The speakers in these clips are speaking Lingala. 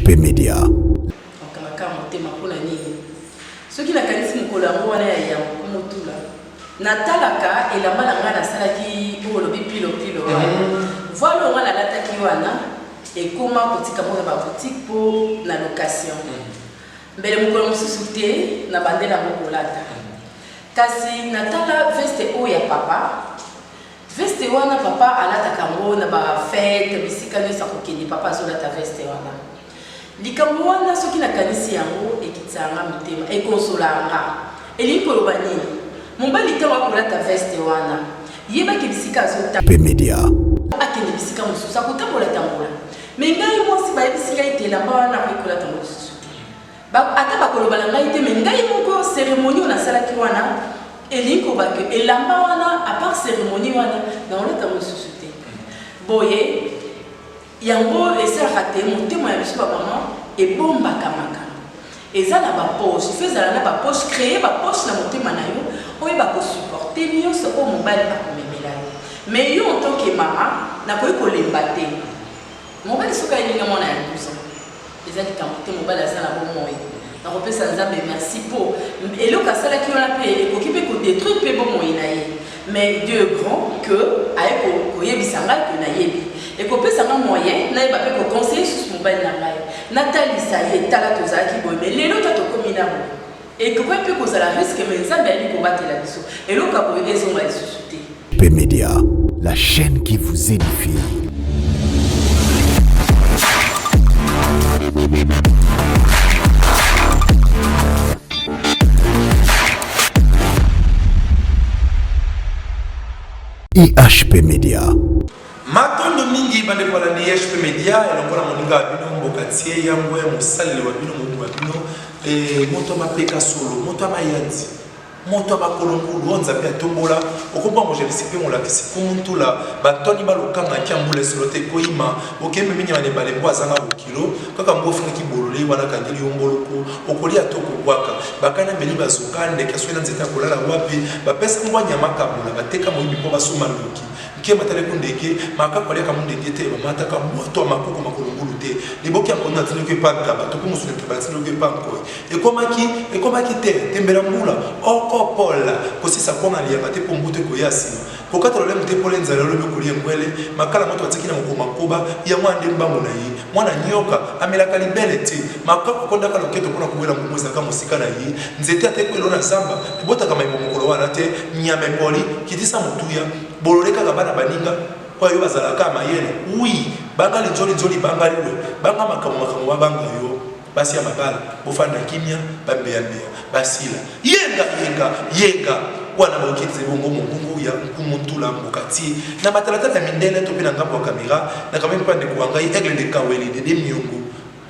IHP Media. Okangaka motema mpo na nini? Soki nakanisi mokolo yango wana ya yambo komotula, natalaka elamba na ngai nasalaki oyo olobi pilopilo wana, voile oyo ngai nalataki wana ekoma kotika ngo na ba boutique mpo na location. Mbele mokolo mosusu te nabandela yango kolata. Kasi natala veste oyo ya papa. Veste wana papa alataka yango na ba fete bisika nionso akokende papa azolata veste wana. Likambo wana soki nakanisi yango ekitisaka nga motema, e consolaka nga. Elingi koloba nini? Mobali tango akolata veste wana yeba ke bisika azo Pmedia. Akende bisika mosusu akotambola tambola. Mais ngai mwasi bayebisi ngai ete elamba wana nakoki kolata yango lisusu te. Ba, ata bakoloba na ngai te, mais ngai moko ceremonie oyo nasalaki wana elingi koloba que elamba wana à part ceremonie wana nakolata yango lisusu te. Boye yango esalaka te motema ya biso ba maman ebombaka makambo. Eza na ba poche, il faut ezala na ba poche, creer ba poche na motema na yo oyeba ko supporter nionso oyo mobali akomemela yo. Mais yo en tant que mama nakoki kolemba te. Mobali soki ayeli nga mwana ya 12 ans eza likambo te mobali aza na bomoi nakopesa nzambe merci po eloko asalaki wana pe ekoki pe ko detruire pe bomoi na ye mais Dieu est grand que aye koyebisa ngai que nayebi ekopesa nga moyen nayeba pe ko conseiller lisusu mobali na ngai natalisa ye tala tozalaki boye mais lelo ta tokomi na boye ekokaki pe kozala risque mais nzambe ayebi kobatela biso eloko ya boye ezonga lisusu te. Pmedia, la chaîne qui vous édifie. IHP Media. Matondo mingi bandeko balandi IHP Media elongo na moninga wa bino mbokatie yangwe mosaleli wa bino mobu wa bino e, moto ya mapeka solo moto ya mayanzi Moto ya makolo ngulu oyo Nzambe atombola, okombwa mojalisi mpe molakisi kumu ntula, batoni ba lokanga nkia mbula esolo te ekoyima, bokei meme nyama na ebale mbwa azanga bokilo, kaka mbwa ofingaki bolole wana akangeli yo mboloko, okolia to okobwaka, bakani ameli bazoka, ndeke asweli na nzete akolala wapi, bapesa mbwa nyama akabola, bateka moyibi mpo basomba ndoki. Nkema tale ku ndeke, makaku aliaka mu ndenge te, bamataka bwato ya makoko makolo ngulu te, liboke ya mpondu natindaki yo epa ntaba, to mpe mosuni ya ntaba natindaki yo epa nkoi. Ekomaki, ekomaki te, tembe na mbula, oko pola, kosisa kwanga na liyanga te mpo mbutu ekoya sima, kokata lolemo te mpo lenzala lobi okolia ngwele, makala moto atiki na mokoma nkoba, yango wana nde mbangu na ye, mwana nyoka, amelaka libele te, makaku akondaka loketo mpo na kowela ngungu ezalaka mosika na ye, nzete ata ekweli o na zamba, ebotaka mayebo mokolo wana te, nyama epoli, kitisa motuya, bolole kaka bana baninga, oyo yo bazalaka kaka mayele, oui, banga linzoli-nzoli banga liwe, banga makambo makambo babanga yo. Basi ya mabala bofanda kimia ba mbeya mbeya basila yenga yenga yenga wana bokiti bongo mongongo ya nkumu ntula mbokatie na matalatala ya mindele to mpe na ngambo ya kamera na kambi mpe ndeko wa ngai aigle de kawele dede miongo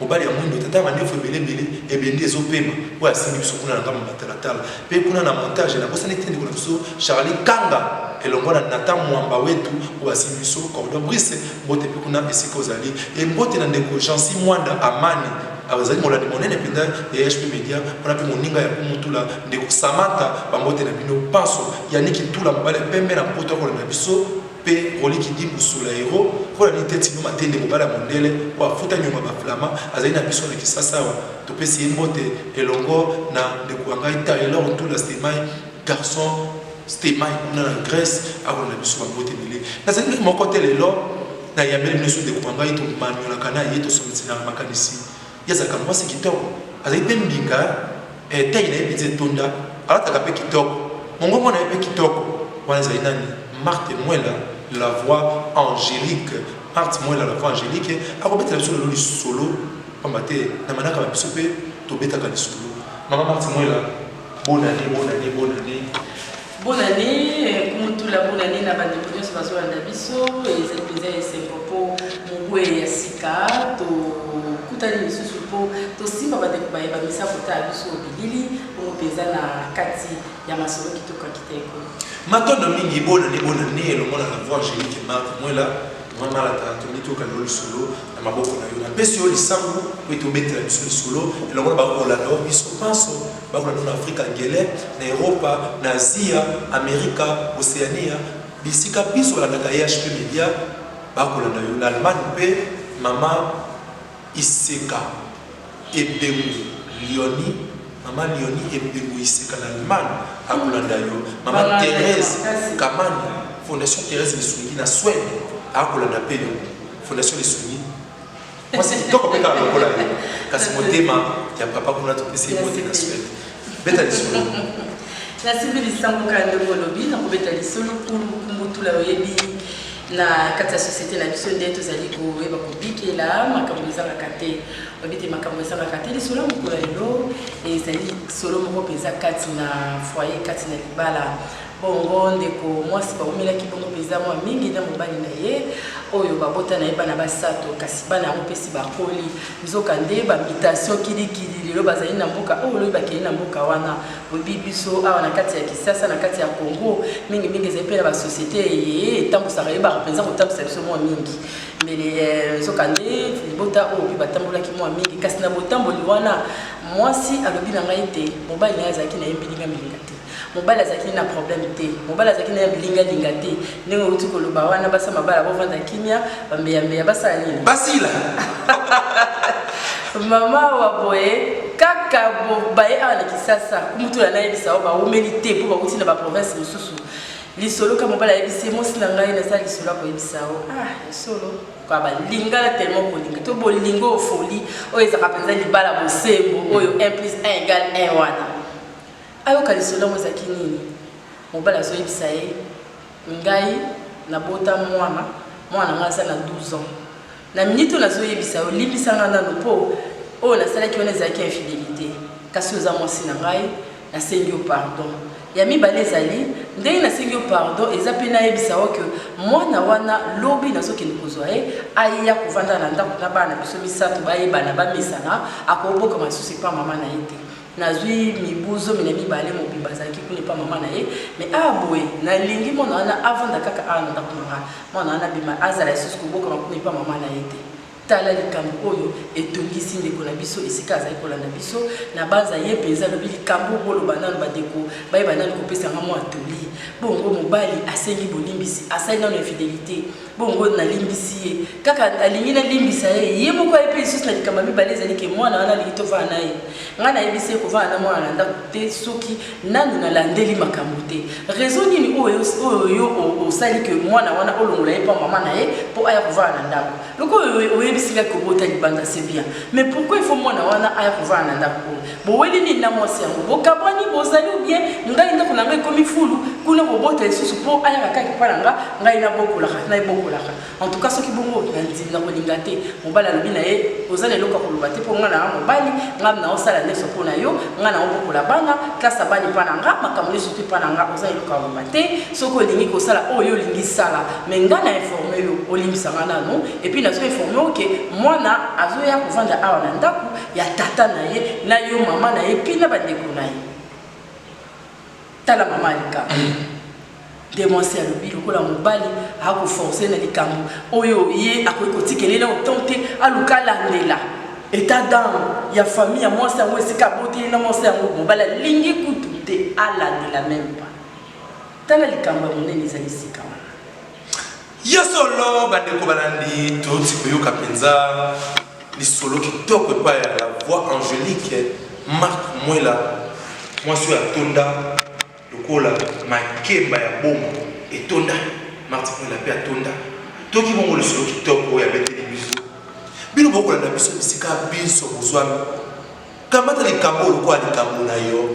mobali ya mwindo tata ya mandefu ebele ebele ebendi ezopema oyo asimbi biso kuna na ngambo ya matalatala mpe kuna na montage nabosani te ndeko na biso Charlie Kanga elongo na Nathan Mwamba wetu oyo asimbi biso cordon Brice Mbote mpe kuna esika ozali. E mbote na ndeko Jeancy Mwanda Amani, azali molandi monene mpenza ya HP Media, wana mpe moninga ya Kumu Ntula, ndeko Samantha, ba mbote na bino banso. Yannick Ntula, mobali ya pembe na mpoto akolanda biso, mpe Rolly Kidimbu Sula Hero, mpo na nini te Tino Matende, mobali ya mondele oyo afuta nyongo ya ba flamands, azali na biso na Kisasa awa, topesi ye mbote elongo na ndeko wa ngai Taylor Ntula Stemay, garçon Stemay kuna na Grèce akolanda biso ba mbote ebele. Nazali ngai moko te lelo nayambeli bino lisusu ndeko wa ngai tomaniolaka na ye tosongiselaka makanisi. Ye azalaka mwasi kitoko, azali mpe mbinga eh, taille na ye mpenza etonda, alataka mpe kitoko, mongongo na ye mpe kitoko. Wana ezali nani? Marthe Mwela la voix angelique. Marthe Mwela la voix angelique akobetela biso lelo lisolo pamba te na manaka ma biso mpe tobetaka lisolo. Mama Marthe Mwela. Bonne annee, bonne annee, bonne annee. Bonne annee, Kumutula, bonne annee na bandeko nyonso bazolanda biso. Ezali mpenza esengo mpo mobu ya sika tokutani lisusu mpo tosimba bandeko baye bamisa kotala biso bilili bongo mpenza na kati ya masolo kitoko ya kiteko. Matondo mingi, bonne annee, bonne annee elongo na la voix angelique Marthe Mwela. Mama Malata, tolingi toyoka lelo lisolo na maboko na yo. Napesi yo lisangu mpo ete obetela biso lisolo elongo na bakolanda yo biso banso, bakolanda yo na Afrika ngele, na Eropa, na Azia, Amerika, Oceania, bisika biso balandaka EHP Media, bakolanda yo na Allemagne mpe mama. Iseka Ebengu Lioni, mama Lioni Ebengu Iseka na Allemagne akolanda yo. Mama Therese Kamani, Fondation Therese Lisungi na Suède akolanda pe yo. Fondation Lisungi mwasi kitoko mpe kaka lokola yo, kasi motema ya papa kuna topesi ye mbote na Suède. Beta lisolo. Nasimbi lisango kaka ndenge olobi, nakobeta lisolo kumbutula oyebi na kati ya société na biso nde tozali koyeba kobikela makambo ezangaka te. Oyebi te makambo ezangaka te. Lisolo ya mokolo ya lelo ezali lisolo moko mpenza kati na foyer, kati na libala. Bongo ndeko mwasi bawumelaki bongo mpenza mwa mingi na mobali na ye oyo babota na ye bana basato, kasi bana yango mpe si bakoli. Nzokande ba mutation kilikili, lelo bazali na mboka oyo, lobi bakei na mboka wana. Boyebi biso awa na kati ya Kisasa, na kati ya Congo, mingi mingi ezali mpe na ba societe eye etambusaka, eyebaka mpenza kotambwisa biso mwa mingi. Mbele nzokande libota oyo mpe batambolaki mwa mingi, kasi na botamboli wana mwasi alobi na ngai ete mobali na ye azalaki na ye mbilinga mbilinga te. Mobali azalaki na problème te, mobali azalaki na ye bilinga linga te. Ndenge outi koloba wana, basi ya mabala bovanda kimia, ba mbeya mbeya basala nini? Basila. Mama wa boye kaka baye awa na Kisasa, kumutula nayebisa yo bawumeli te mpo bawuti na ba province mosusu. Lisolo ka mobali ayebisi ye, mwasi na ngai naza lisolo ya koyebisa yo. Ah, solo ka balingana tellement kolinga to bolingo oyo folie oyo ezalaka mpenza libala bosembo oyo 1 plus 1 égale 1 wana. Ayoka lisolo yango ezalaki nini? Mobali azoyebisa ye, ngai nabota mwana, mwana na ngai aza na 12 ans. Na minute oyo nazoyebisa yo, limbisa ngai nanu mpo oyo nasalaki wana ezalaki infidelite. Kasi oza mwasi na ngai, nasengi yo pardon. Ya mibale ezali, ndenge nasengi yo pardon, eza mpe nayebisa yo que mwana wana lobi nazokende kozwa ye, aya kovanda na ndako na bana na biso misato, bayebana, bamesana, akobokama lisusu epa mama na ye te. Nazwi mibu 12 mobimba azalaki kuna epa mama na ye, mais awa boye nalingi mwana wana avanda kaka awa na ndako na nga, mwana wana abima azala lisusu kobokama kuna epa mama na ye te. Tala likambo oyo etongisi ndeko na biso esika azali kolanda biso, nabanza ye mpenza alobi likambo oyo boloba nanu bandeko bayeba nanu kopesa nga mwa toli. Bongo mobali asengi bolimbisi, asali nanu infidelite. Bongo nalimbisi ye kaka alingi nalimbisa ye, ye moko aye mpe lisusu na likambo ya mibale ezali ke mwana wana alingi tovanda na ye. Ngai nayebisi ye kovanda na mwana na ndako te soki nanu nalandeli makambo te. Raison nini oyo oyo yo osali ke mwana wana olongola ye mpo mama na ye mpo aya kovanda na ndako? Lokola oyebisi ngai kobota libanda c'est bien, mais pourquoi il faut mwana wana aya kovanda na ndako oyo? Boweli nini na mwasi yango? Bokabwani bozali ou bien ngai ndako na ngai ekomi fulu kuna kobota lisusu po ayaka kaka epa na nga ngai nabokolaka naebokolaka. En tout cas soki bongo nandimi nakolinga te. Mobali alobi na ye oza na eloko ya koloba te po ngai na mobali ngai naosala nyonso po na yo, ngai naobokola bana, classe ya bana epa na nga, makambo nyonso tu epa na nga, oza na eloko ya koloba te. Soki olingi kosala oyo olingi sala mais ngai na informe yo olimbisa ngai nanu et puis nazo informe yo ke mwana azoya kovanda awa na ndako ya tata na ye na yo mama na ye mpe na bandeko na ye. Tala mama ya likambo nde mwasi alobi lokola mobali akoforce na likambo oyo ye akoki kotikela ye na autant te, aluka alandela etat d'âme ya famille ya mwasi yango esika aboteli na mwasi yango. Mobali alingi kutu te alandela meme pas. Tala likambo ya monene ezali esika wana. Ya solo bandeko balandi, touti koyoka mpenza lisolo kitoko epai ya la voix angelique Marc Mwela, mwasi oyo atonda lokola makemba ya boma etonda. Marc Mwela mpe atonda. Toyoki bongo lisolo kitoko oyo abeteli biso. Bino bokolanda biso bisika binso bozwami, kamata likambo oyo lokola likambo na yo.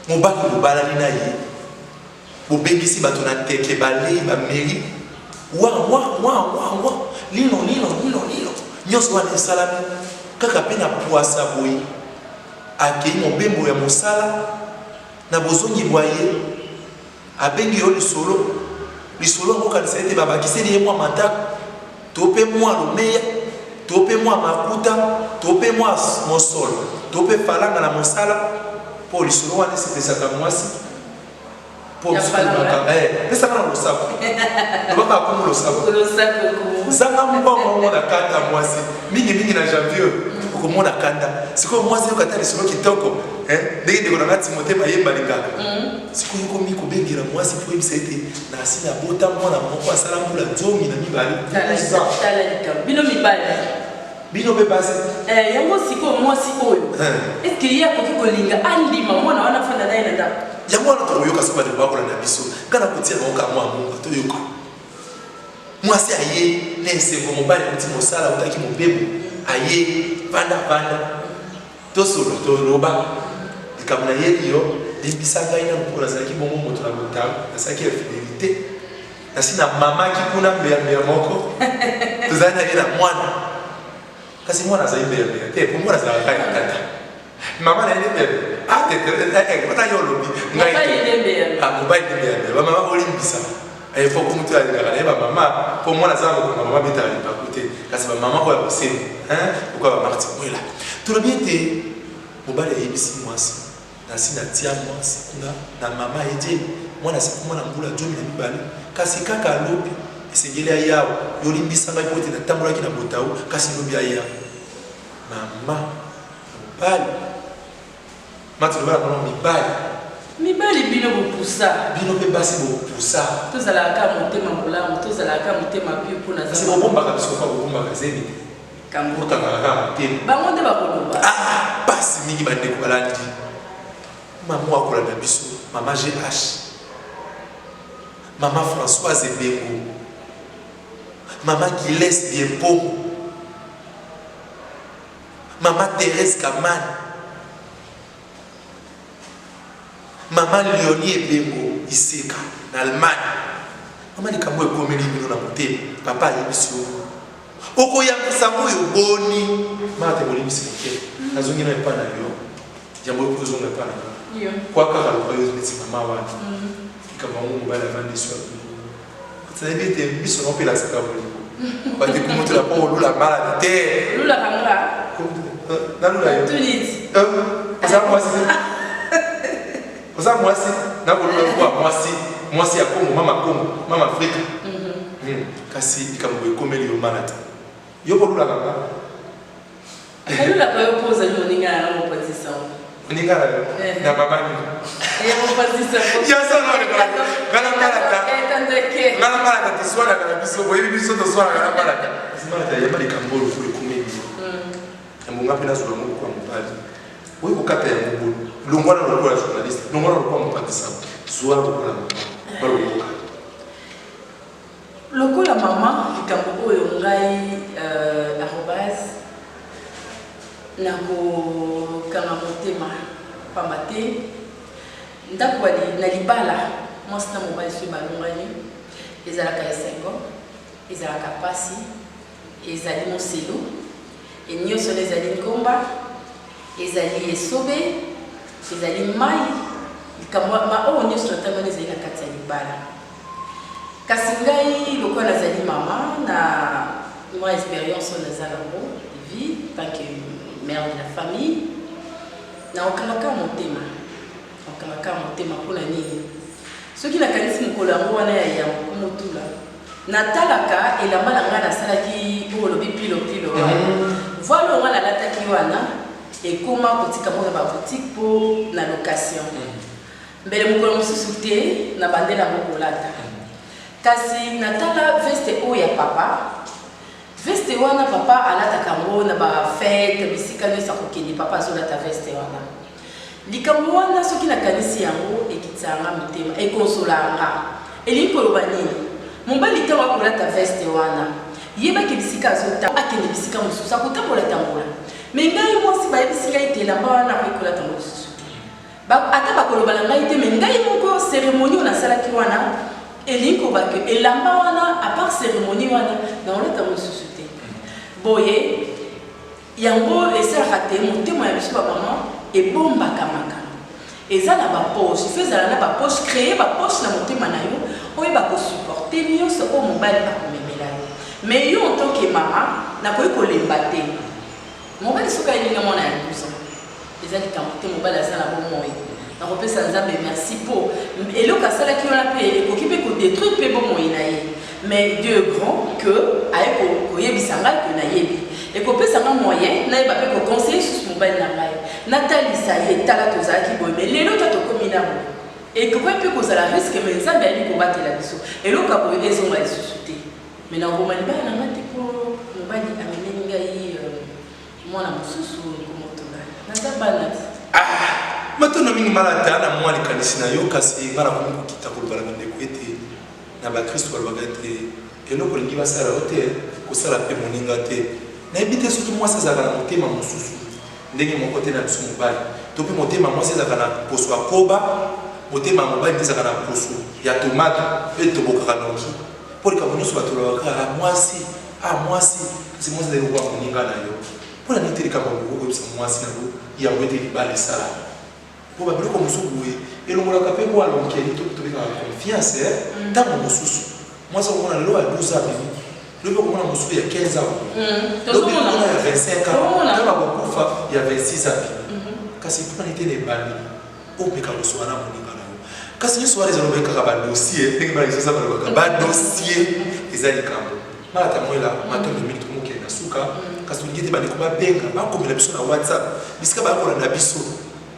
Mobali bobalani na ye, Bobengisi bato na nteke, balei, bameli, wa, wa, wa, wa, wa, lilo, lilo, lilo, lilo. Nyonso wana esalami kaka mpe na pwasa boye. Akei mobembo ya mosala, na bozongi bwa ye, abengi yo lisolo. Lisolo yango okanisa ete babakiseli ye mwa matako, to mpe mwa lomeya, to mpe mwa makuta, to mpe mwa mosolo, to mpe falanga na mosala, mpo lisolo wana esepesaka mwasi. Po Ya biso falanga. tolobaka, eh, pesa nga na losako. Lobaka akomi losako. Losako ko. Zanga mbongo omona kanda mwasi. Mingi mingi na janvier oyo, okomona kanda. Sikoyo mwasi yoka ata lisolo kitoko, eh, ndenge ndeko na nga Timothée Mayemba alingaka. Sikoyo okomi kobengela mwasi po oyebisa ete nasi nabota mwana moko asala mbula 12. Tala 12 ans. tala likambo. Bino mibali. Bino mpe basi. Eh, yango sikoyo mwasi oyo Eh. est-ce que ye akoki kolinga andima mwana wana afanda na ye na ndako? Yango wana tokoyoka soki bandeko bakolanda biso. Ngai nakotia bango kaka mwa munga toyoka. Mwasi aye na esengo, mobali auti mosala, autaki mobembo, aye vanda vanda, tosolola toloba likambo na yeli yo, limbisa ngai nanu mpo nazalaki bongo moto na botau, nasalaki infidelite, nasi na mamaki kuna mbeyambeya moko, tozali na ye na mwana, kasi mwana azali mbeyambeya te, mpo mwana azalaka kaka ya tata. Mama na ye nde mbeyambeya. Ah, te, te, eh, eh, ata yo olobi ngai Mobali te. nde mbeyambeya. Ah, mobali nde mbeyambeya. Bamama bolimbisa. Eh, faut ko mutu alingaka na ye bamama mpo mwana aza mokonga mama abetaka libaku te, kasi bamama oyo ya bosembo, hein, lokola ba Marthe Mwela. Tolobi ete mobali ayebisi mwasi, nasi natia mwasi kuna na mama ye je mwana asi akoma na mbula 12, kasi kaka lobi esengeli aya awa, yo limbisa ngai mpo ete natambolaki na botau, kasi lobi aya. Mama, mobali Mati loba na bango mibali. Mibali bino bopusa. Bino pe basi bopusa. Tozalaka kaka motema molamu, tozalaka kaka motema pio po na Kasi bobombaka biso lokola bobombaka zemi te. Bokangaka kaka motema. Bango nde bakoloba. Ah pasi mingi ba ndeko balandi. Mamu akolanda biso, mama GH. Mama Françoise Ebengo. Mama Giles Biempongo. Mama Therese Kamani, Mama Leonie Ebengo Iseka na Allemagne. Mama likambo ekomeli bino na motema, papa ayebisi yo okoyambisa yango oyo boni. Mama te bolimbisi moke, nazongi na epai na yo, yango oyo ozonga epai na yo kwa kaka lokola yo neti mama wana likambo yango mobali avandi so nayebi ete miso na yo mpe elakisaka bolingo bandi kumutela mpo olula maladi te. Olulaka nga? Nalula yo? Oza mwasi, oza mwasi, nakolula lokola mwasi, mwasi ya Kongo, mama Kongo, mama Afrika. Kasi likambo ekomeli yo maladi, yo mpo olulaka nga? Nalulaka yo mpo ozali moninga na nga mopanzi sango. Moninga na yo? Na mama nini? Ya mopanzi sango. Ya solo nga na malata. Nga na malata toswanaka na biso, boyebi biso toswanaka na malata. Kasi malata yeba likambo oyo lokola ekomeli yo. Yango nga mpe nazwa yango lokola mobali. Oyi kokata yango boni? Longwa na lokola journaliste, longwa na lokola mopanzi sango, zwa lokola mama. Balokoka. Lokola mama likambo oyo ngai arobase nakokanga motema pamba te ndako na libala mwasi na mobali soki balongani ezalaka esengo ezalaka pasi ezali moselu e nyonso wana ezali nkomba ezali esobe ezali mai likambo oyo nyonso na ntango wana ezali na kati ya libala. Kasi ngai lokola nazali mama na mwa experience oyo naza nango de vie tant que mère de la famille, nakokanga kaka motema, nakokanga kaka motema mpo na nini? Soki nakanisi mokolo yango wana ya yambo mpo motula, natalaka elamba na ngai nasalaki oyo olobi pilo pilo wana, voile oyo ngai nalataki wana ekoma kotika moko na ba boutique mpo na location. Mbele mokolo mosusu te na bandela yango kolata. Kasi natala veste oyo ya papa, veste wana papa alataka yango na ba fete, bisika nyonso akokende papa azolata veste wana. Likambo wana soki nakanisi yango ekitisaka nga motema, ekonsolaka nga. Elingi koloba nini? Mobali ntango akolata veste wana, yeba ke bisika azotambola, akende bisika mosusu, akotambola tambola. Mais ngai mwasi bayebisi ngai ete elamba wana nakoki kolata yango lisusu te. Ba, ata bakoloba na ngai te, mais ngai moko ceremonie oyo nasalaki wana elingi koloba que elamba wana à part ceremonie wana nakolata yango lisusu te. Boye yango esalaka te motema ya biso ba maman ebombaka makambo. Eza na ba poche, il faut ezala na ba poche, creer ba poche na motema na yo oyeba ko supporter nionso oyo mobali akomemela yo. Mais yo en tant que mama nakoki kolemba te. Mobali soki ayeli nga mwana ya 12 ans eza likambo te, mobali aza na bomoi, nakopesa Nzambe merci po eloko asalaki wana pe ekoki pe ko detruire pe bomoi na ye, mais Dieu est grand que aye koyebisa ngai que nayebi, ekopesa nga moyen nayeba pe ko conseiller lisusu mobali na ngai, natalisa ye tala tozalaki boye mais lelo ta tokomi na boye, ekokaki pe kozala risque mais Nzambe ayebi kobatela biso, eloko ya boye ezonga lisusu te. Mais nakoboma libala na nga te po mobali amemeli ngai. Mwana mosusu Nkomotola. Naza bana te. Ah! Matondo mingi Malata na mwa likanisi na yo, kasi ngai nakomi kokita koloba na bandeko ete na bakristo balobaka ete eloko olingi basala yo te, kosala mpe moninga te. Nayebi te soki mwasi azalaka na motema mosusu ndenge moko te na biso mobali, to mpe motema ya mwasi ezalaka na mposo ya koba, motema ya mobali nde ezalaka na mposo ya tomato mpe etobokaka noki. Mpo likambo nyonso bato balobaka kaka, Ah, mwasi! Ah, mwasi! Kasi mwasi azali lokola moninga na yo. Mpo na nini te likambo ya boye okoki koyebisa mwasi na yo yango ete libala esalama? Mpo ba biloko mosusu boye elongolaka mpe mwa lonkeli to mpe tobengaka confiance ntango mosusu. Mwasi akomona lelo ya 12 ans abimi, lobi okomona mosusu ya 15 ans abimi, lobi okomona ya 25 ans, ntango akokufa ya 26 ans abimi. Kasi mpo na nini te na ebandeli omeka kosola na moninga na yo? Kasi nyonso wana ezalobaki kaka ba dossier, ndenge bana Kinshasa balobaka ba dossier eza likambo. Malata Mwela, matondo mingi, tokomi kokende na suka, kasi tolingi ete bandeko babenga, bakomela biso na WhatsApp bisika baya kolanda biso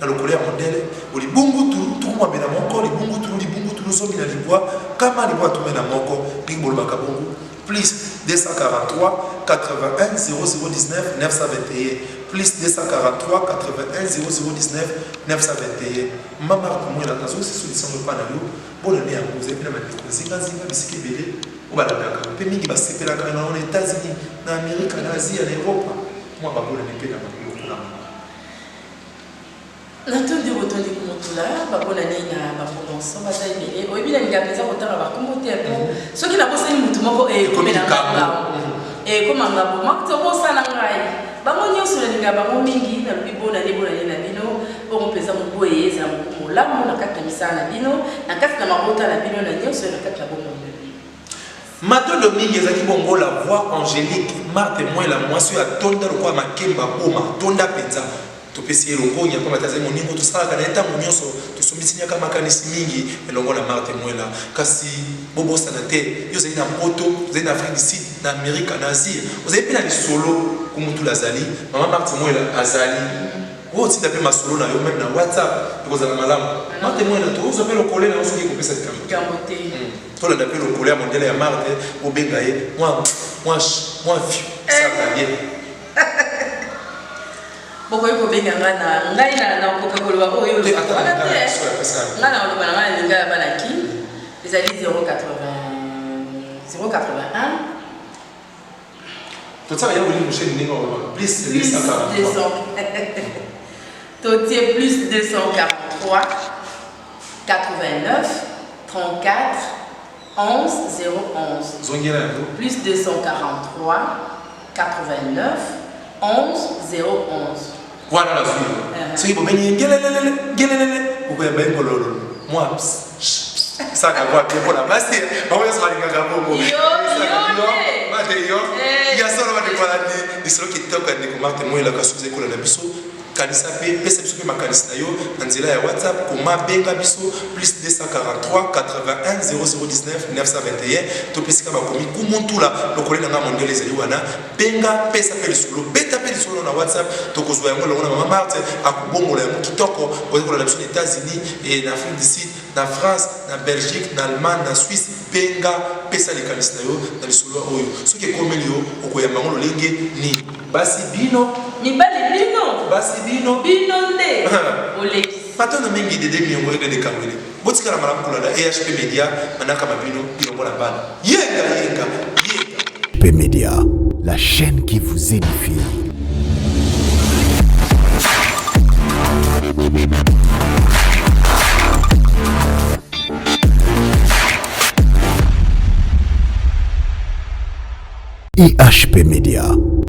na lokolo ya mondele o libungutulu tuku mwambe na moko libungutulu libungutulu zomi na libwa kama libwa tume na moko ndenge bolobaka bongo plus 243 81 0019 921 plus 243 81 0019 921. Mama Marthe Mwela, nazongisi lisusu lisango epai na yo. Bonne annee yango ozali mpe na bandeko nzinganzinga bisika ebele oyo balandaka yo mpe mingi basepelaka na yo na Etats-Unis, na Amerika, na Azia, na Eropa. Mwa ba bonne annee mpe na bango lokola mama. Natondi botondi kumutula ba bonne annee na bango banso baza ebele. Oyebi nalingaka mpenza kotanga bakombo te mpo soki nabosani motu moko ekomela nga ngambo. Ekoma ngambo. Marthe obosana ngai. Bango nionso nalinga bango mingi, nalobi bonne annee bonne annee na bino, bongo penza mobu eye ezala mobu molamu na kati na misala na bino, na kati na mabota na bino, na nionso na kati na bomoi na bino. Matondo mingi ezalaki bongo la voix angelique Marthe Mwela mwasi oyo atonda lokola makemba boma atonda penza Topesi ye longonya mpamba te azali moninga oyo tosalaka na ye ntango nyonso. Tosombitiniaka makanisi mingi elongo na Marthe Mwela. Kasi, bobosana te, yo ozali na Mpoto, ozali na Afrique du Sud, na Amerika, na Asia, ozali mpe na lisolo. Nkumu-Ntula azali, Mama Marthe Mwela azali. Okoki kotinda mpe masolo na yo meme na WhatsApp, ekozala malamu. Marthe Mwela, tokozwa mpe lokole na yo soki ekopesa likambo te. Tolanda mpe lokole ya mondele ya Marthe, bobenga ye mwa, mwa, mwa fiu, esalaka bien. Bokoki kobenga nga na ngai na nakoka koloba oyo olobaka wana te. Nga na koloba na ngai na lingala bana kin ezali 080 081. Totiaka yango bolingi mosheni ndenge olobaka plus 243. Totie plus 243 89 34 11 011. Zongela yango. Plus 243 89 11 011. Wana nazwi yo. Soki bobengi ye ngelelelele ngelelele okoyamba ye ngolololo mwa saka kwa bien mpona basi bango nyonso balingaka bongo. Mate yo ya solo bandeko balandi lisolo kitoko ya ndeko Marthe Mwela kasi ozali kolanda biso. Kanisa mpe pesa biso mpe makanisi na yo na nzela ya WhatsApp, koma, benga biso, plus 243 81 0019 921, to mpe esika bakomi Kumu Ntula, lokole na nga mondele ezali wana, benga, pesa mpe lisolo, beta mpe lisolo na WhatsApp, tokozwa yango elongo na mama Marthe, akobongola yango kitoko. Ozali kolanda biso na Etats-Unis, et na Afrique du Sud, na France, na Belgique, na Allemagne, na Suisse, benga, pesa likanisi na yo na lisolo oyo. Soki ekomeli yo, okoyamba yango lolenge nini? Basi bino. Mibali bino. Basi bino. Bino nde bolekisi. Matondo mingi Dede Miongo Aigle de Kawele. Botikala malamu kolanda EHP Media, manaka ma bino bilongo na bana. Yenga yenga yenga. EHP Media, la chaîne qui vous édifie. EHP Media.